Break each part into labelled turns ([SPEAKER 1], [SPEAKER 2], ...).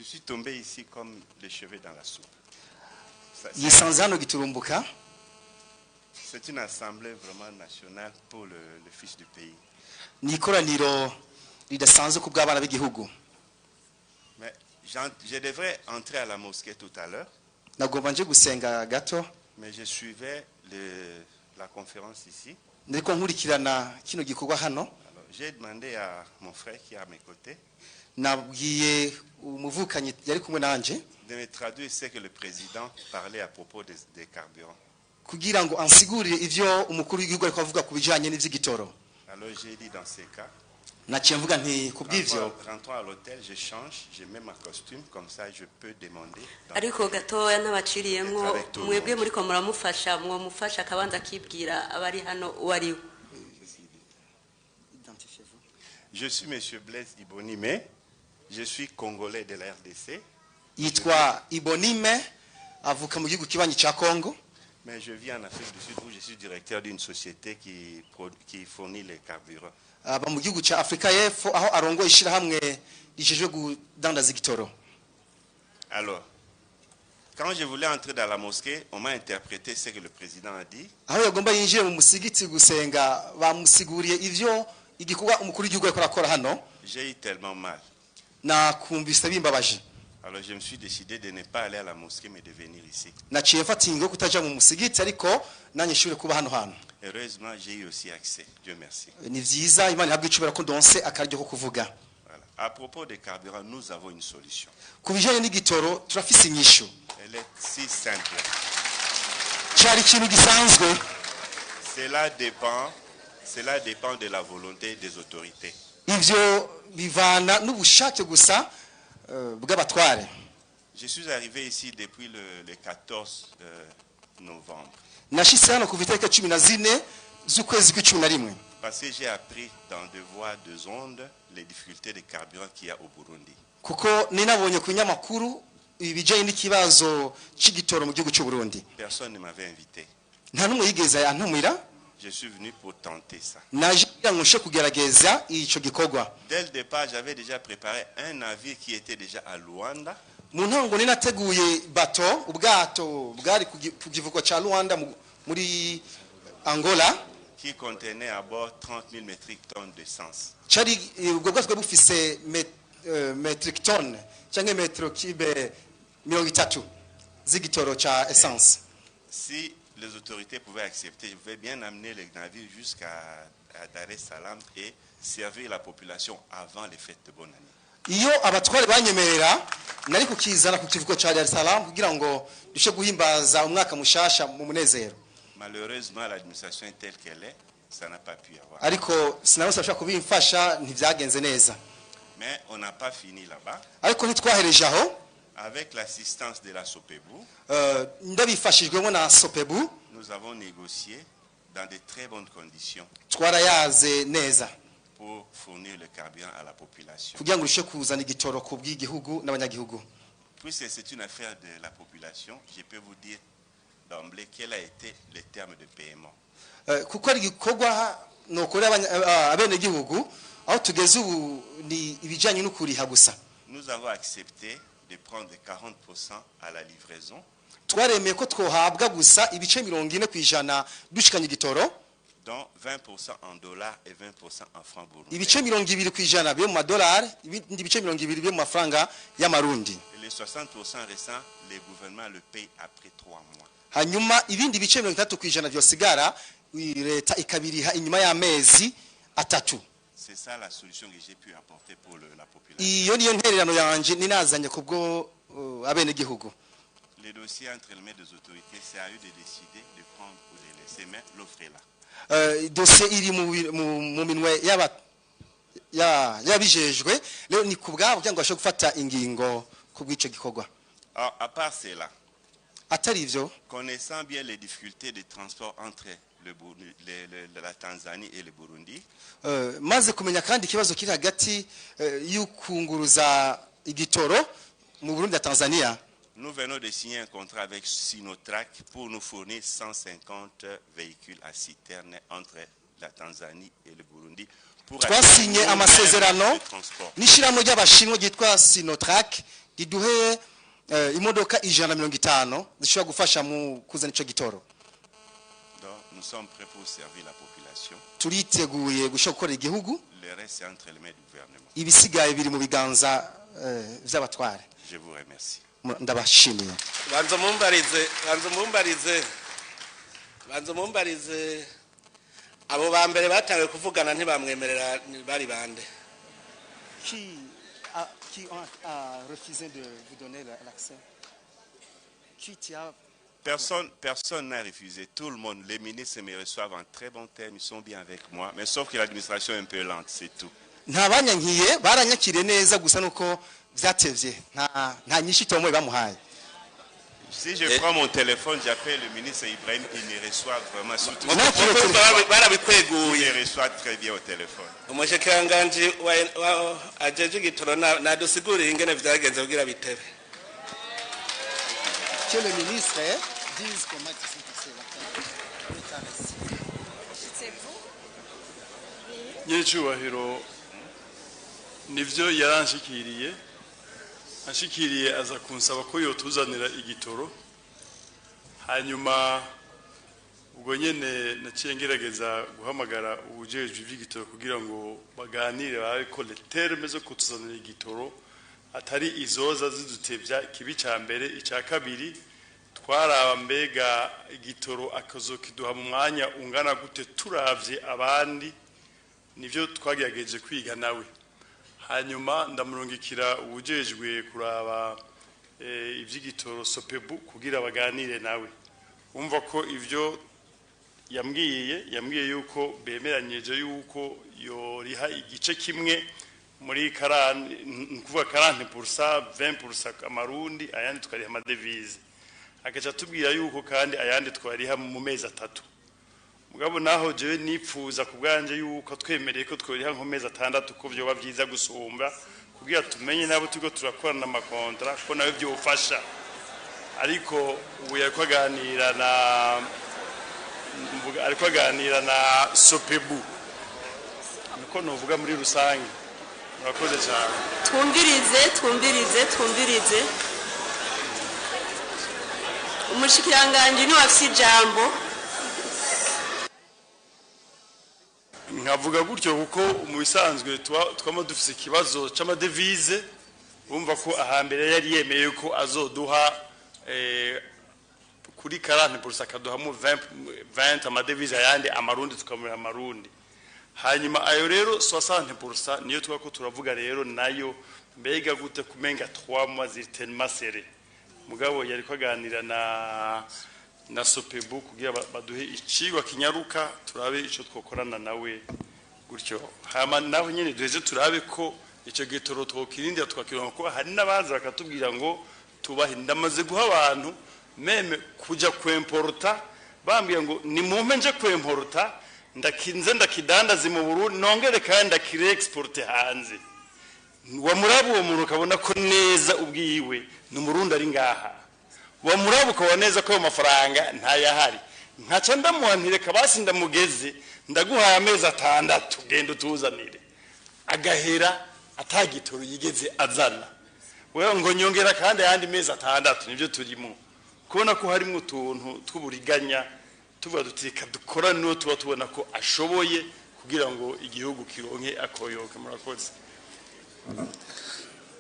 [SPEAKER 1] suis tombé ici comme les cheveux dans la soupe.
[SPEAKER 2] Yisanze hano giturumbuka.
[SPEAKER 1] C'est une assemblée vraiment nationale pour le fils du pays.
[SPEAKER 2] Ni ikoraniro ridasanzwe ku bw'abana b'igihugu.
[SPEAKER 1] Mais je devrais entrer à la mosquée tout à l'heure,
[SPEAKER 2] Nagomba nje gusenga gato,
[SPEAKER 1] mais je suivais la conférence ici.
[SPEAKER 2] Ndiko nkurikirana kino gikorwa hano.
[SPEAKER 1] Alors, j'ai demandé à mon frère qui est à mes côtés
[SPEAKER 2] Nabwiye umuvukanyi yari kumwe nanje
[SPEAKER 1] de me traduire ce que le président parlait à propos des carburants.
[SPEAKER 2] Kugira ngo ansigurire ivyo umukuru w'igihugu ariko avuga ku bijanye n'ivy'igitoro.
[SPEAKER 1] Alors j'ai dit, dans ces cas,
[SPEAKER 2] Naciye mvuga nti ku bw'ivyo,
[SPEAKER 1] rentrons à l'hôtel, je change, je mets ma costume, comme ça je peux demander.
[SPEAKER 3] Ariko gatoya n'abaciriyemwo,
[SPEAKER 1] Avec tout le
[SPEAKER 3] mwebwe
[SPEAKER 1] monde.
[SPEAKER 3] Muriko muramufasha, mwomufasha akabanza akibwira abari hano uwo ari we.
[SPEAKER 1] Je suis monsieur Blaise Ibonime, je suis congolais de la RDC,
[SPEAKER 2] Yitwa Ibonime, avuka mu gihugu kibanyi ca Kongo,
[SPEAKER 1] mais je vis en Afrique du Sud où je suis directeur d'une société qui fournit les carburants.
[SPEAKER 2] Aba mu gihugu ca Afurika y'Epfo aho arongoye ishirahamwe rijejwe kudandaza igitoro.
[SPEAKER 1] Alors, quand je voulais entrer dans la mosquée, on m'a interprété ce que le président a dit.
[SPEAKER 2] Aho yagomba yinjire mu musigiti gusenga, bamusiguriye ivyo igikorwa umukuru w'igihugu ariko arakora hano.
[SPEAKER 1] J'ai eu tellement mal.
[SPEAKER 2] Nakumvise bimbabaje.
[SPEAKER 1] Alors je me suis décidé de ne pas aller à la mosquée, mais de venir ici.
[SPEAKER 2] Naciye mfata ingingo yo kutaja mu musigiti, ariko nanjye nshobore kuba hano hantu.
[SPEAKER 1] Heureusement, j'ai eu aussi accès. Dieu merci.
[SPEAKER 2] Ni vyiza, Imana ihabwe icubahiro ko ndonse akaryo ko kuvuga.
[SPEAKER 1] Voilà. À propos des carburants, nous avons une solution.
[SPEAKER 2] Ku bijanye n'igitoro turafise inyishu.
[SPEAKER 1] Elle est si simple.
[SPEAKER 2] Cari ikintu gisanzwe.
[SPEAKER 1] Cela dépend de la volonté des autorités.
[SPEAKER 2] Ivyo bivana n'ubushake gusa bw'abatware.
[SPEAKER 1] Je suis arrivé ici depuis le 14 novembre.
[SPEAKER 2] Nashitse hano kuva itariki 14 z'ukwezi kw'icumi na rimwe.
[SPEAKER 1] Parce que j'ai appris dans deux voies, deux ondes, les difficultés de carburant qu'il y a au Burundi.
[SPEAKER 2] Kuko ninabonye ku binyamakuru ibijanye n'ikibazo c'igitoro mu gihugu cy'u Burundi.
[SPEAKER 1] Personne ne m'avait invité.
[SPEAKER 2] Nta n'umwe yigeze antumira.
[SPEAKER 1] Je suis venu pour tenter ça.
[SPEAKER 2] Naje kugira ngo nshe kugerageza ico gikorwa.
[SPEAKER 1] Dès le départ, j'avais déjà préparé un navire qui était déjà à Luanda.
[SPEAKER 2] Mu ntango ninateguye bato, ubwato bwari ku kivuko ca Luanda muri Angola,
[SPEAKER 1] qui contenait à bord 30 000 metric tonnes d'essence.
[SPEAKER 2] Cari ubwo bwato bwari bufise metric ton canke metro cube 30 z'igitoro ca essence.
[SPEAKER 1] Si les autorités pouvaient accepter, je pouvais bien amener les navires jusqu'à à Dar es Salaam et servir la population avant les fêtes de bonne année.
[SPEAKER 2] Iyo abatware banyemerera, nari kukizana ku kivuko ca Dar es Salaam kugira ngo dushe guhimbaza umwaka mushasha mu munezero.
[SPEAKER 1] Malheureusement, l'administration est telle qu'elle est, ça n'a pas pu y avoir.
[SPEAKER 2] Ariko sinarose bashobora kubimfasha, ntivyagenze neza.
[SPEAKER 1] Mais on n'a pas fini là-bas.
[SPEAKER 2] Ariko ntitwahereje aho.
[SPEAKER 1] Avec l'assistance de la SOPEBU,
[SPEAKER 2] Ndabifashijwemo na Sopebu,
[SPEAKER 1] nous avons négocié dans de très bonnes conditions
[SPEAKER 2] twarayaze neza
[SPEAKER 1] pour fournir le carburant à la population.
[SPEAKER 2] Kugira ngo urushe kuzana igitoro ku bw'igihugu n'abanyagihugu.
[SPEAKER 1] Puisque c'est une affaire de la population, je peux vous dire d'emblée quel a été le terme de paiement.
[SPEAKER 2] Kuko ari igikorwa nokorera abenegihugu, aho tugeze ubu ni ibijyanye no kuriha gusa.
[SPEAKER 1] Nous avons accepté de prendre 40% à la livraison,
[SPEAKER 2] Twaremeye ko twohabwa gusa ibice 40% dushikanye igitoro,
[SPEAKER 1] dont 20% en dollars et 20% en francs burundais.
[SPEAKER 2] Ibice 20% byo mu madolari, ibindi bice 20 byo mu mafaranga y'amarundi.
[SPEAKER 1] Et les 60% restants, les gouvernements le payent après 3 mois.
[SPEAKER 2] Hanyuma ibindi bice 60% vyosigara, leta ikabiriha inyuma y'amezi 3.
[SPEAKER 1] C'est ça la solution que j'ai pu apporter pour la population.
[SPEAKER 2] Iyo niyo ntererano yanje ninazanye kubwo abenegihugu.
[SPEAKER 1] Les dossiers entre les mains des autorités, c'est à eux de décider de prendre ou de laisser, mais l'offre est là.
[SPEAKER 2] Dosiye iri mu minwe y'abijejwe, rero ni ku bwabo kugira ngo bashobore gufata ingingo ku bw'ico gikorwa.
[SPEAKER 1] Alors, à part cela,
[SPEAKER 2] Atari ivyo,
[SPEAKER 1] connaissant bien les difficultés de transport entre la Tanzanie et le Burundi,
[SPEAKER 2] maze kumenya kandi ikibazo kiri hagati y'ukunguruza igitoro mu Burundi na Tanzania,
[SPEAKER 1] nous venons de signer un contrat avec Sinotruk pour nous fournir 150 véhicules à citerne entre la Tanzanie et le Burundi pour
[SPEAKER 2] twasinye
[SPEAKER 1] assurer
[SPEAKER 2] amasezerano
[SPEAKER 1] le transport.
[SPEAKER 2] N'ishyirahamwe ry'abashinwa ryitwa Sinotruk. Riduhe imodoka 150 zishobora gufasha mu kuzana ico gitoro.
[SPEAKER 1] Donc, nous sommes prêts pour servir la population.
[SPEAKER 2] Turiteguye gushobora gukorera igihugu.
[SPEAKER 1] Le reste, c'est entre les mains du gouvernement.
[SPEAKER 2] Ibisigaye biri mu biganza vy'abatware.
[SPEAKER 1] Je vous remercie.
[SPEAKER 2] Ndabashimiye.
[SPEAKER 4] Banza mumbarize, banza mumbarize, banza mumbarize, abo ba mbere batangiye kuvugana ntibamwemerera bari bande?
[SPEAKER 2] Qui a refusé de vous donner l'accès? Qui a
[SPEAKER 1] Personne, personne n'a refusé. Tout le monde, les ministres me reçoivent en très bons termes, ils sont bien avec moi. Mais sauf que l'administration est un peu lente, c'est tout.
[SPEAKER 2] Nta banyankiye, baranyakiriye neza, gusa nuko vyatevye, nta nyinshi itomoye bamuhaye.
[SPEAKER 1] Si je prends mon téléphone, j'appelle le ministre Ibrahim, il me reçoit vraiment, surtout.
[SPEAKER 2] Non,
[SPEAKER 4] Kumva
[SPEAKER 1] Il
[SPEAKER 4] barabikweguye.
[SPEAKER 1] Me reçoit très bien au téléphone.
[SPEAKER 4] Umushikiranganji ajejwe igitoro nadusigurire ingene vyagenze kugira bitebe.
[SPEAKER 2] Que le ministre dise comment il s'est passé la.
[SPEAKER 5] Nyiricyubahiro, nibyo, yaranshikiriye, anshikiriye aza kunsaba ko yotuzanira igitoro. Hanyuma ubwo nyene naciye ngerageza guhamagara uwujejwe ivy'igitoro kugira ngo baganire, barabe ko les termes zo kutuzanira igitoro atari izoza zidutevya. Ikibi ca mbere, ica kabiri, twaraba mbega igitoro akazokiduha mu mwanya ungana gute turavye abandi. Nivyo twagerageje kwiga nawe. Hanyuma ndamurungikira uwujejwe kuraba ivy'igitoro, Sopebu, kugira baganire nawe. Umva ko ivyo yambwiye yuko bemeranyije yuko yoriha igice kimwe muri 40, nkuvuga 40%, 20% amarundi, ayandi tukariha ama devises. Agaca tubwira yuko kandi ayandi twariha mu mezi 3. Mugabo naho jewe nipfuza ku bwanje yuko twemereye ko tworiha nko mezi 6, ko vyoba vyiza gusumba, kugira tumenye nabo turiko turakorana ama contrats, ko nawe vyofasha. Ariko ubu yariko aganira na mvuga, ariko aganira na Sopebu, niko novuga muri rusange. Murakoze cyane.
[SPEAKER 3] Twumvirize, twumvirize, twumvirize. Umushikiranganji niwe afise ijambo.
[SPEAKER 5] Nkavuga gutyo kuko mu bisanzwe twama dufise ikibazo c'ama devises. Bumva ko ahambere yari yemeye ko azoduha kuri 40%, akaduhamo 20, 20 ama devises, ayandi amarundi, tukamura amarundi. Hanyuma ayo rero 60% niyo twako turavuga rero nayo mbega gute kumenga 3 mois ziri tellement serré. Mugabo yari aganira na Sopebu kugira baduhe icigwa kinyaruka, turabe ico twokorana nawe gutyo. Hama naho nyene duheze turabe ko ico gitoro twokirindira tukakironka, ko hari n'abaza bakatubwira ngo tubahe. Ndamaze guha abantu même kuja kwemporta, bambwiye ngo ni mumpe nje kwemporta, ndakinze ndakidandaze mu Burundi, nongere kandi ndakire exporte hanze. Wamuraba uwo muntu ukabona ko neza ubwiwe ni Umurundi ari ngaha. Wamuraba ukabona neza ko ayo mafaranga ntayahari. Nkaca ndamuha, ntireka basi ndamugeze, ndaguhaye amezi 6, genda utuzanire. Agahera atagitoro yigeze azana. Wewe ngo nyongera kandi ayandi mezi 6. Nibyo turimo kubona ko harimo utuntu tw'uburiganya. Tuvuga duti reka dukorane n'uwo tuba tubona ko ashoboye, kugira ngo igihugu kironke akoyoka. Murakoze.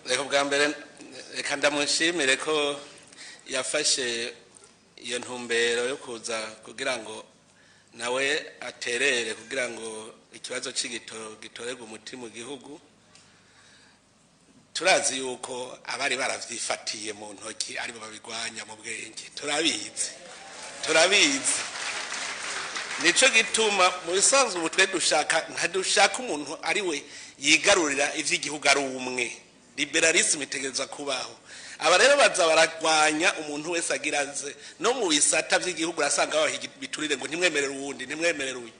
[SPEAKER 4] Reka bwa mbere reka ndamushimire ko yafashe iyo ntumbero yo kuza kugira ngo nawe aterere kugira ngo ikibazo c'igitoro gitorerwe umuti mu gihugu. Turazi yuko abari baravyifatiye mu ntoki aribo babigwanya mu bwenge, turabizi, turabizi. Nico gituma mu bisanzwe ubu twe dushaka, ntadushaka umuntu ari we yigarurira ivy'igihugu ari umwe. Libéralisme itegerezwa kubaho. Aba rero baza baragwanya umuntu wese agira aze no mu bisata vy'igihugu. Urasanga babaha biturire ngo ntimwemerere uwundi, ntimwemerere uyu.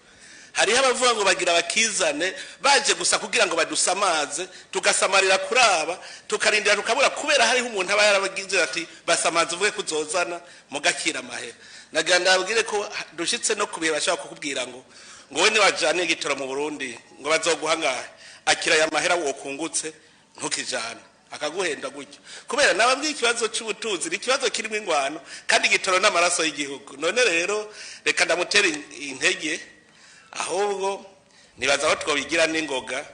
[SPEAKER 4] Hariho abavuga ngo bagira bakizane, baje gusa kugira ngo badusamaze, tugasamarira kuraba, tukarindira tukabura, kubera hariho umuntu aba yarabagize ati basamaze, uvuge kuzozana mugakira amahera. Nagira ndabwire ko dushitse no kubihe bashobora kukubwira ngo we niwajane igitoro mu Burundi ngo bazoguha ngahe, akira aya mahera wokungutse, ntukijane. Akaguhenda gutyo, kubera nababwiye, ikibazo c'ubutunzi ni ikibazo kirimo ingwano, kandi igitoro n'amaraso y'igihugu. None rero reka ndamutera intege, ahubwo nibaza aho twobigira n'ingoga,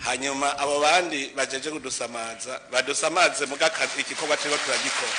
[SPEAKER 4] hanyuma abo bandi bajeje kudusamaza badusamaze, muga igikorwa turiko turagikora.